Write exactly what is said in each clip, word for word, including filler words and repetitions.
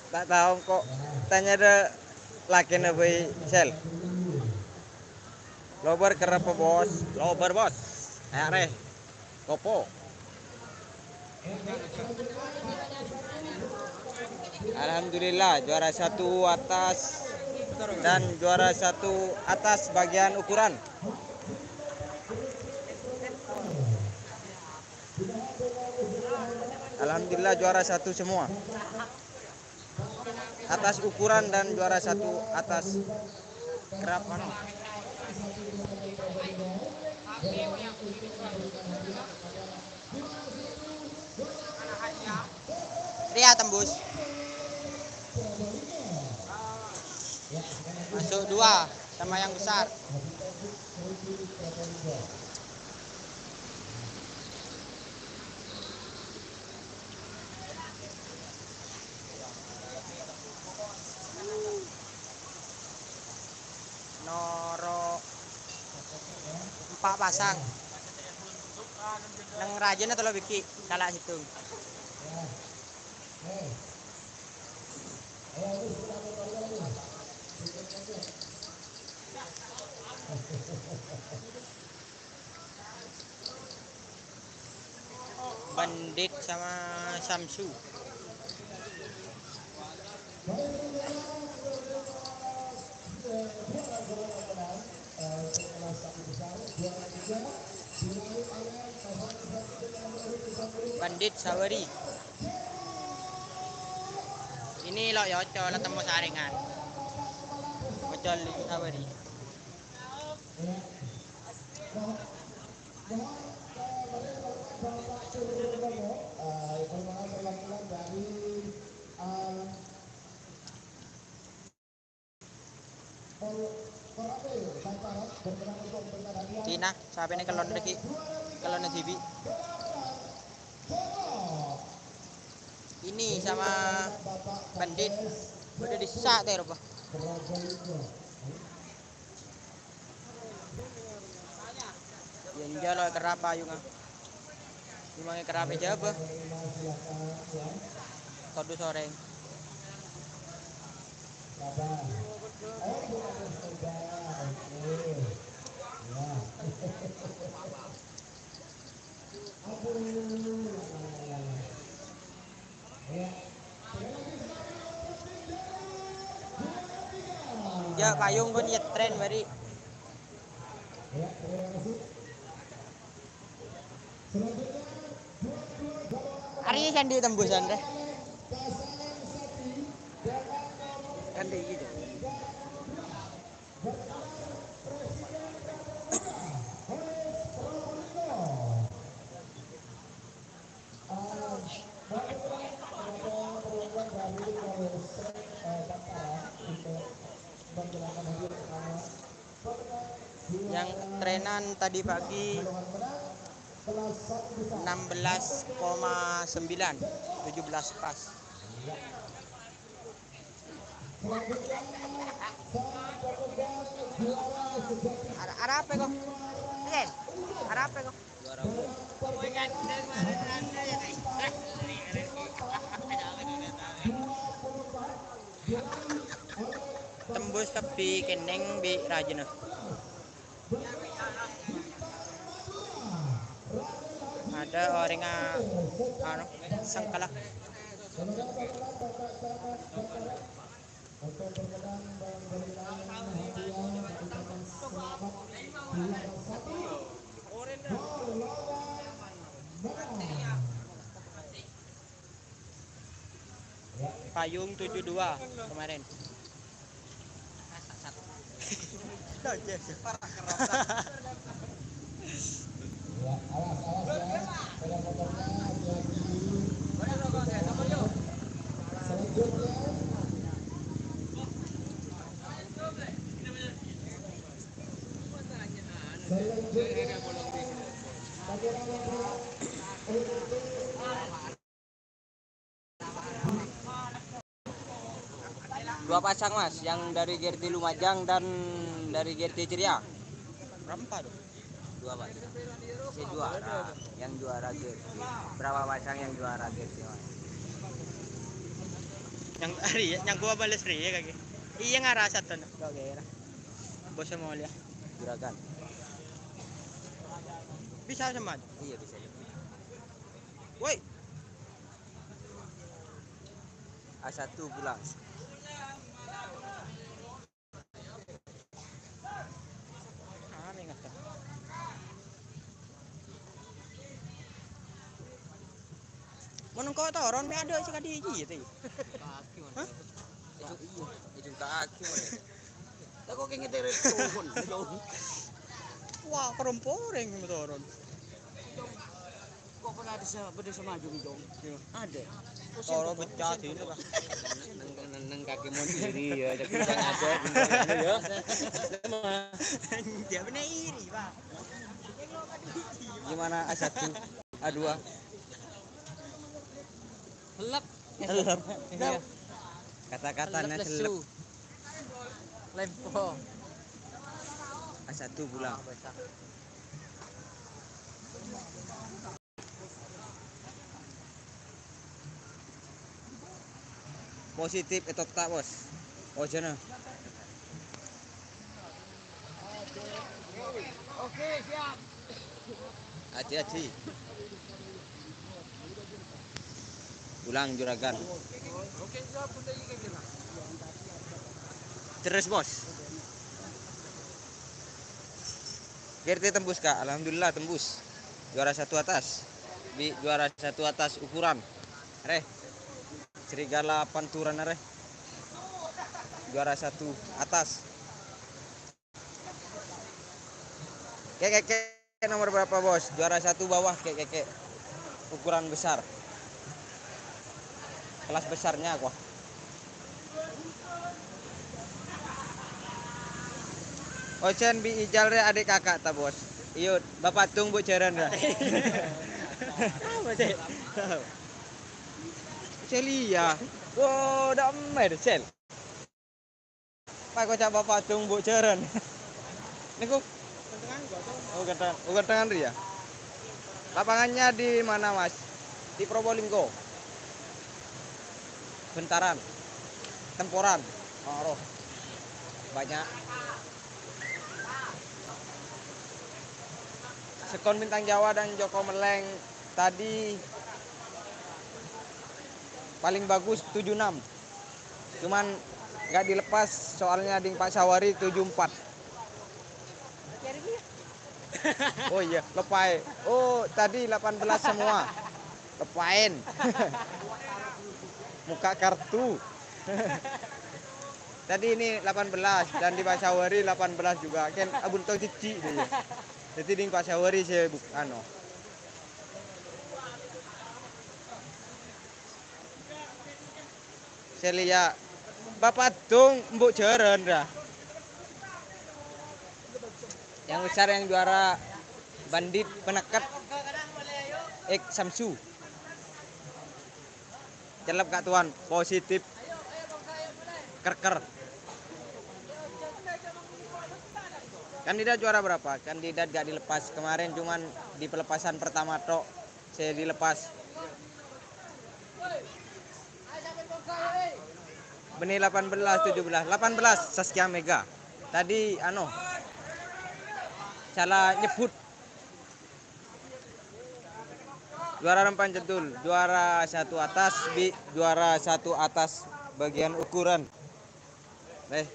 Ta' tao engko'. Tanya dâ' lakèna bhâi, Sel. Lobâr kerreppa, Bos. Lobâr, Bos. Ayo, rè. Kopo. Alhamdulillah, juara satu atas dan juara satu atas bagian ukuran. Alhamdulillah, juara satu semua. Atas ukuran dan juara satu atas kerap, anu. Ria tembus. Masuk dua sama yang besar. Noro' empa' pasang. Neng rajâna tello bighi', sala' sèttong. Bandit sama Samsu. Bandit Sawari. Ini lo' ya, Ocol, tembus sarengan. Ocol Sawari. Cina, sapèna kellonna ghi-, kellonna dhibi'. Ini sama Bandit. Udah disak teh, rupa. Yâ, enjâ' lo' kerrap payungnga. Cuma kerrap jâbâ. Kodhu sorèng. Jâ' payung ghun yèttren bâri'. Arèya sè andi' tembusan, rè. Kan dhi' gitu. Yang trenan tadi pagi enam belas koma sembilan, tujuh belas pas. Ara-, arape ko? Yen, arape ko? Tembus kabbhi kenneng bi' rajina. Ada orèngnga, anu, sengkala. Payung tujuh dua kemarin. Dua pasang, Mas, yang dari Gerti Lumajang dan dari Gerti Ceria. Berapa tuh? Dua pasang. Si juara, yang juara Gerti. Berapa pasang yang juara Gerti, Mas? Nyang, rèya, nyang gua bales rèya kagè. Iyâ, ngara satu, kok kèra. Bos molèya. Juragan. Bisa sama. Iyâ, bisa. Woi. A satu pulang. Mon engko' toron, mè' adâ' sè kadhi iki, yâ, Tèh? Hah? Iyâ, iyâ, jungka'aghi, mon. Lah, kok kèngèng terus turun, Jong? Wah, keromporeng toron. Kok pernah ada se-, beda sama Jung Jong? Iya. Ada. Toro pecah di itu, Pak. Neng, neng, neng kaki mau diri ya, tapi bisa ngaco, bener ya. Dia bener iri, Pak. Gimana A satu, A dua? Helep. Helep. Iya. Kata-katanya helep. Helep lesu. Lempo. A satu pulang. Ah, baca. Positif, ètokta', Bos. Ojhâna. Oke, siap. Adi-adi. Ulang, juragan. Terus, Bos. G R T tembus, Kak. Alhamdulillah, tembus. Juara satu atas. Bi' juara satu atas ukuran. Rè. Serigala Panturan, rè. Juara satu atas. Kek, kek, kek, nomor berapa, Bos? Juara satu bawah, kek, kek, kek. Ukuran besar. Kelas besarnya, wah. Ojhân bi' Ijal rè adhi' kaka' ta, Bos? Iyâ, Bapa' Dung, Bu' Jhârân, rè. Apa, Cèl? Cèl iyâ. Wo, dâ' emmer, Cèl. Pas koca' Bapa' Dung, Bu' Jhârân. Nèko. Oh, gantengan. Oh, gantengan rèya. Lapangannya di mana, Mas? Di Probolinggo. Bentaran. Temporan. Oh, roh. Banyak. Sekon Bintang Jawa dan Joko Meleng tadi paling bagus tujuh enam. Cuman nggak dilepas, soalnya ding Pak Sawari tujuh empat. Oh iya, lepaè. Oh, tadi delapan belas semua. Lepaèn. Muka kartu. Tadi ini delapan belas dan di Pak Sawari delapan belas juga. Kan abunto cici dia. Jadi ding Pak Sawari sè bu-, anu. Saya lihat Bapa' Dung, Embu' Jhârân, ra. Yang besar yang juara Bandit Peneket X Samsu. Cellep, Kak Tuan, positif. Kerker. Kandidat juara berapa? Kandidat gak dilepas. Kemarin cuman di pelepasan pertama tok. Saya dilepas. Bânnè delapan belas, tujuh belas. Delapan belas, Saskia Mega. Tadi, anu, salah nyebut. Juara Rempang Cedul, juara satu atas, bi-, juara satu atas bagian ukuran. Eh,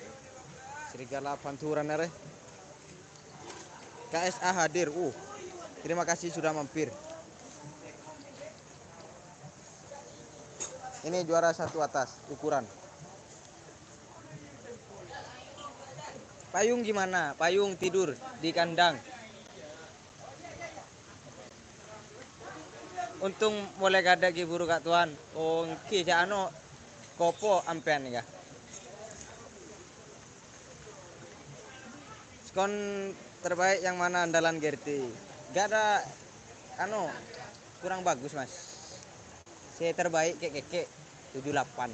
Serigala Panturan, rè. K S A hadir. Uh, terima kasih sudah mampir. Ini juara satu atas ukuran. Payung gimana? Payung tidur di kandang. Untung molaè kadâ' ghi' buru, Kak Tuan. Oh, èngghi, ca'na kopo ampèyan, ya. Skon terbaik yang mana andalan G R T? Gak ada, anu, kurang bagus, Mas. Saya terbaik kek-kek tujuh delapan.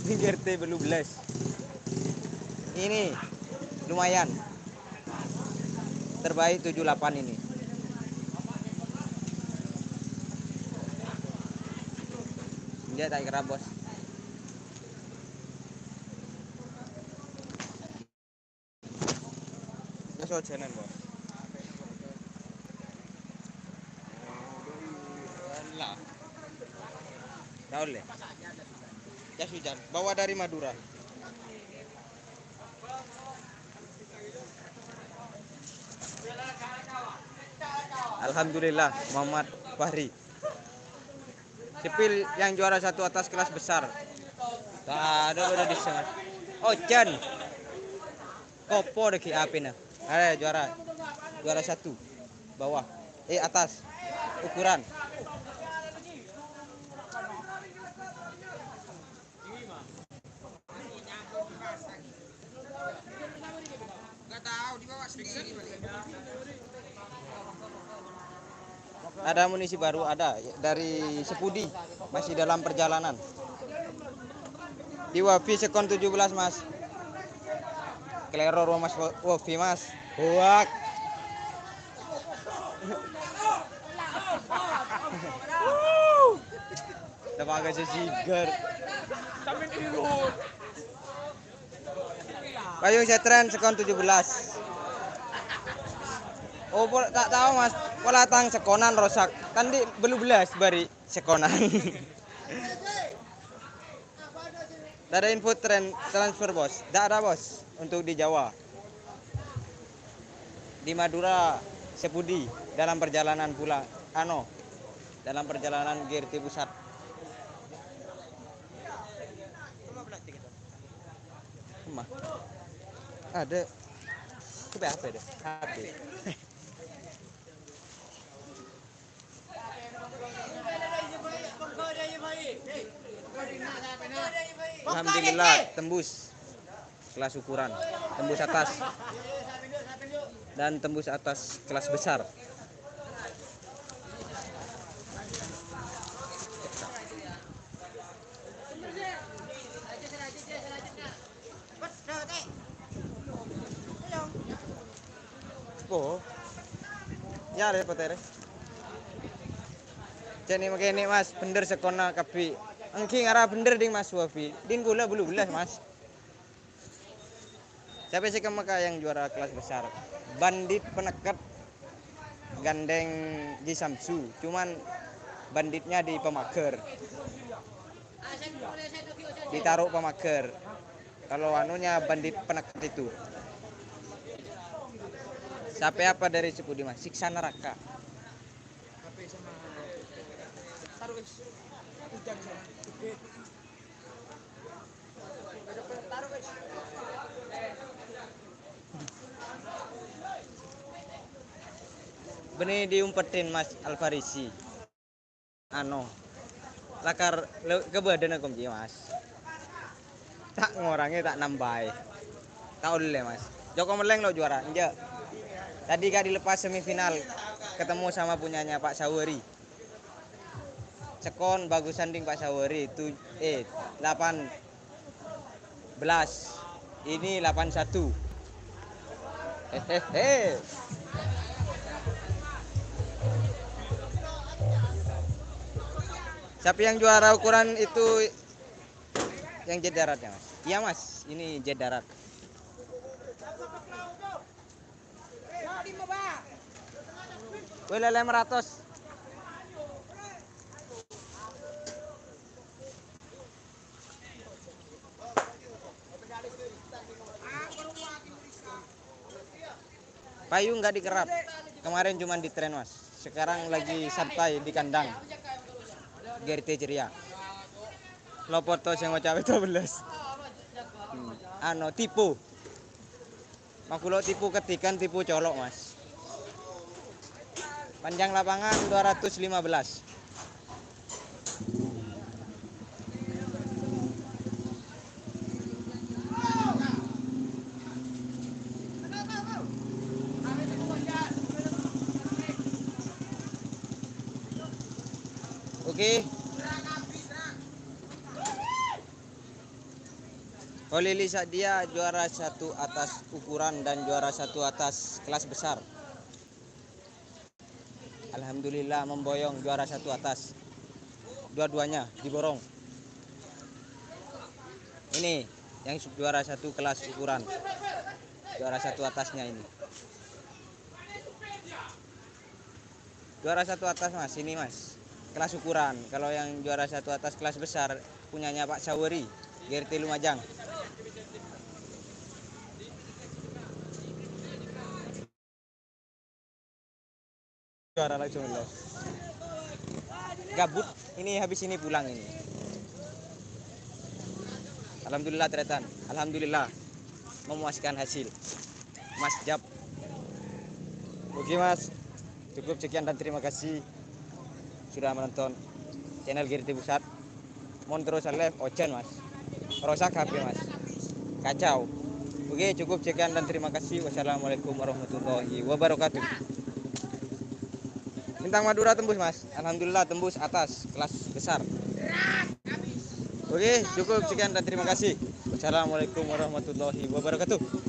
G R T belum belas. Ini lumayan. Terbaik tujuh delapan ini. Enjâ' ta' èkerrap, Bos. Wis ojhânan, Bos. Alah. Ta' ollè. Jas hujan. Bawa dari Madura. Alhamdulillah, Muhammad Fahri. Sipil yang juara satu atas kelas besar. Tadâ' bâdâ dissa', Mas. Ojhân. Kopo dâggi' apèna. Eh, juara. Juara satu. Bawah. Eh, atas. Ukuran. Ada amunisi baru, ada dari Sepudi, masih dalam perjalanan. Di Wafi sekon tujuh belas, Mas. Kelero, Mas, Wafi, Mas. Hoak. Tepake sesigar. Sampeyan irut. Payung Setren sekon tujuh belas. Oh, pol-, ta' tao, Mas. Pola tang sekonan rosak. Kan di' bellu belas bari sekonan. Ndak ada info tren transfer, Bos. Ndak ada, Bos, untuk di Jawa. Di Madura, Sepudi, dalam perjalanan pula, ano, dalam perjalanan G R T pusat. Emma. Ada. Itu apa ada? H P. Alhamdulillah, tembus kelas ukuran, tembus atas, dan tembus atas kelas besar. Oh. Ya, repot, ya. Ca'na makènè, Mas, bhendher sekonna kabbhi. Èngghi ngara bhendher, ding, Mas Wafi. Ding kaulâ bellu belas, Mas. Siapa sih, kemma, yang juara kelas besar? Bandit Peneket gandeng Ji Samsu. Cuman banditnya di pemager. Ditaruh pemager. Kalau anunya bandit Peneket itu. Sampai apa dari Sepudi, Mas? Siksa neraka. Bânnè diumpettin, Mas Alfarisi. Ano, lakar le-, ka bâdâna konci, Mas. Ta' ngorangè, ta' nambâi. Ta' ollè, Mas. Joko Melleng lo' juara, enjâ'. Tadi kan dilepas semifinal, ketemu sama punyanya Pak Sawari. Sekon bagusan ding Pak Sawari, tu-, eh, delapan belas. Ini delapan satu. Hehehe. Siapa yang juara ukuran itu yang jed darat ya, Mas? Iya, Mas, ini jed darat. Weh, lèma ratos. Payung nggak dikerap. Kemarin cuma di tren, Mas. Sekarang lagi santai di kandang. G R T ceria. Lo foto sing ngocape dua belas. Hmm. Ano, tipu. Magulo tipu ketikan, tipu colok, Mas. Panjang lapangan dua ratus lima belas. Oke. Kholili Sa'diyah juara satu atas ukuran dan juara satu atas kelas besar. Alhamdulillah, memboyong juara satu atas. Dua-duanya diborong. Ini yang juara satu kelas ukuran. Juara satu atasnya ini. Juara satu atas, Mas, ini, Mas. Kelas ukuran. Kalau yang juara satu atas kelas besar, punyanya Pak Saweri, G R T Lumajang. Juara langsung lolos. Gabut, ini habis ini pulang ini. Alhamdulillah, Tretan. Alhamdulillah. Memuaskan hasil. Mas Jab. Oke, Mas. Cukup sekian dan terima kasih sudah menonton channel G R T Pusat. Mon terus live, ojan, Mas. Rosak H P, Mas. Kacau. Oke, cukup sekian dan terima kasih. Wassalamualaikum warahmatullahi wabarakatuh. Bintang Madura tembus, Mas. Alhamdulillah, tembus atas kelas besar. Oke, cukup sekian dan terima kasih. Wassalamualaikum warahmatullahi wabarakatuh.